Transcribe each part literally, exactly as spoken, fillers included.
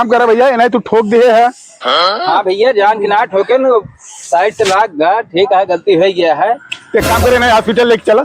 काम करा भइया, इन्हें तू ठोक दिहे है। हाँ भइया, जान के ना ठोके न, side से लाग गा, ठीक है, गलती होइ गया है। एक काम करे, इन्हें hospital लेके चला।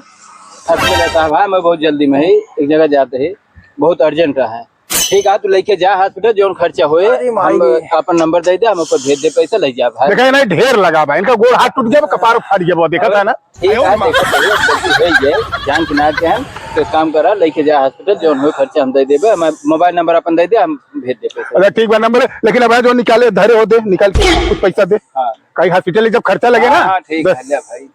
Hospital साहब, हाँ, मैं बहुत जल्दी में ही एक जगह जाते ही, बहुत urgent है। ठीक है, तू लेके जा hospital, जौन खर्चा होए, अरे माई हम रे। अपन number दे दे, हम ऊपर भेज दे पैसा, ले जा भाई। देखा, इन्हें ढेर लगा बा, इनका गोड़ हाथ टूट गया, कपार फाट गया, वो देखा था ना। ठीक है, देखो, चलिए, गलती हो गई, जान के ना के हम, तो एक काम करा, लेके जा hospital, जौन हो खर्चा हम दे देबे, हम mobile number अपन दे दे, हम भेज दे पैसा। अच्छा, ठीक बा, number, लेकिन अब जो निकाले, धरे हो दे, निकाल के कुछ पैसा दे। हाँ। कहीं hospital जब खर्चा लगे ना, हाँ, हाँ, ठीक बस। है, ले भाई।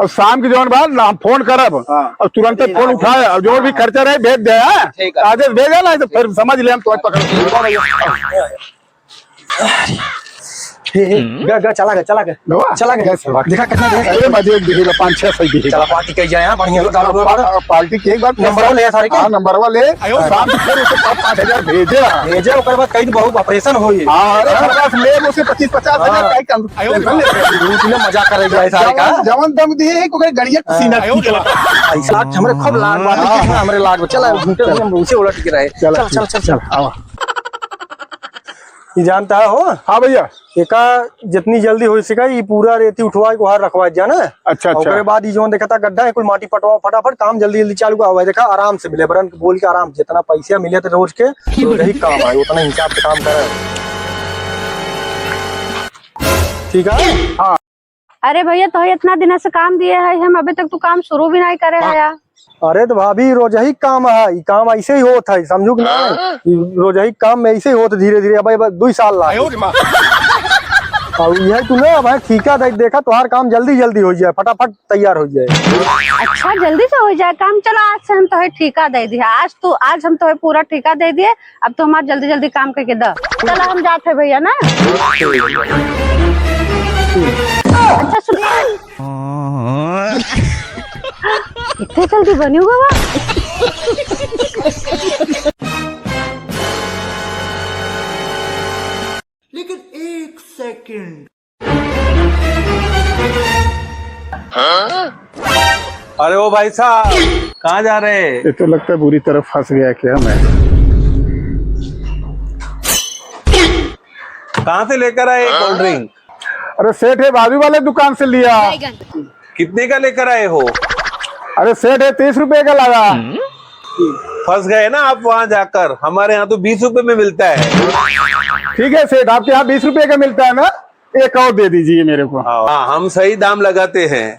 और शाम की जौन बात ना, हम phone करब, हाँ। और तुरंत phone उठाए, और जो भी खर्चा रहे, भेज दे, हाँ? ठीक है। आदेश भेजा ना, तो फिर समझ ले, हम तो पकड़। हे, हे, गा, गा, चला गा, चला गा। गवा? चला गा। गैस बा। देखा कितना दे? अरे, मजे एक दिखेगा, पाँच छह सौ दिखेगा। चला, party कही जाए, हाँ, बढ़िया, गा, गा, गा। Party के एक बार number वा ले, सारे के? हाँ, number वा ले। आयो। शाम को फिर उसे पाँच, पाँच हजार भेजे। भेजे, ओकर बाद कही बहुत operation होई। हाँ, अरे, हाँ। पचास ले, उसे पच्चीस, पचास हजार हाँ। का ही कम। आयो। Tension ले। लूट ले, मजाक करे जाए, सारे का। जवान, जवान दम दिए है, कोई गड़िया हाँ। सीना आयो। खींचला। ऐसा हमरे खूब लाग बा, हाँ। हमरे लाग बा। चला, घूमते हुए हम उसे उलट के रहे। चला, चला, चला, चला, चला। चला, आवा। ई जानता हो? हाँ भइया। एका जितनी जल्दी होइ सके, ई पूरा रेती उठवा के वहाँ रखवा जाना। अच्छा, अच्छा। ओकरे बाद ई जौन देखता गड्ढा है, कुल माटी पटवा फटाफट, काम जल्दी जल्दी चालू का हुआ है। देखा, आराम से मिले, बरन के बोल के आराम, जितना पैसा मिले तो रोज के, रोज ही काम है, उतना हिसाब से काम करे। ठीक है? हाँ। अरे भइया, तोहे इतना दिन से काम दिए है हम, अभी तक तू काम शुरू भी नहीं करे है यार। अरे तो भाभी, रोजही काम है, ई काम ऐसे ही होत है, समझू कि नहीं? हाँ? ई रोजही काम में ऐसे ही होत धीरे धीरे, अब, अब दुई साल लाग। आयो रे माँ। और यह तू ना, अब है ठीका देख, देखा तोहार काम जल्दी जल्दी होइ जाए, फटाफट तैयार होइ जाए। अच्छा, जल्दी से होइ जाए काम। चलो, आज से हम तोहे ठीका दे दिया, आज तू, आज हम तोहे पूरा ठीका दे दिए, अब तो हमार जल्दी जल्दी काम करके द। चला, हम जात है भइया ना। अच्छा सुन, इतने जल्दी बनी हुआ बा? लेकिन एक second। अरे ओ भाई साहब, कहाँ जा रहे हैं? ये तो लगता है बुरी तरह फंस गया क्या मैं। कहाँ से लेकर आए cold drink? अरे सेठ, ये बाजू वाले दुकान से लिया। कितने का लेकर आए हो? अरे सेठ, ये तीस रुपए का लगा। फंस गए ना आप वहाँ जाकर, हमारे यहाँ तो बीस रुपए में मिलता है। ठीक है सेठ, आपके यहाँ बीस रुपए का मिलता है ना, एक और दे दीजिए मेरे को। हाँ, हम सही दाम लगाते हैं।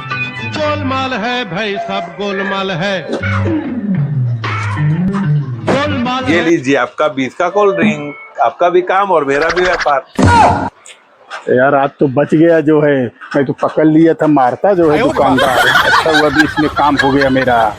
गोलमाल है भाई, सब गोलमाल है। गोलमाल ये है। लीजिए आपका बीस का cold drink, आपका भी काम और मेरा भी व्यापार। यार, आज तो बच गया जो है, नहीं तो पकड़ लिया था, मारता जो है दुकानदार। अच्छा हुआ, बीच में काम हो गया मेरा।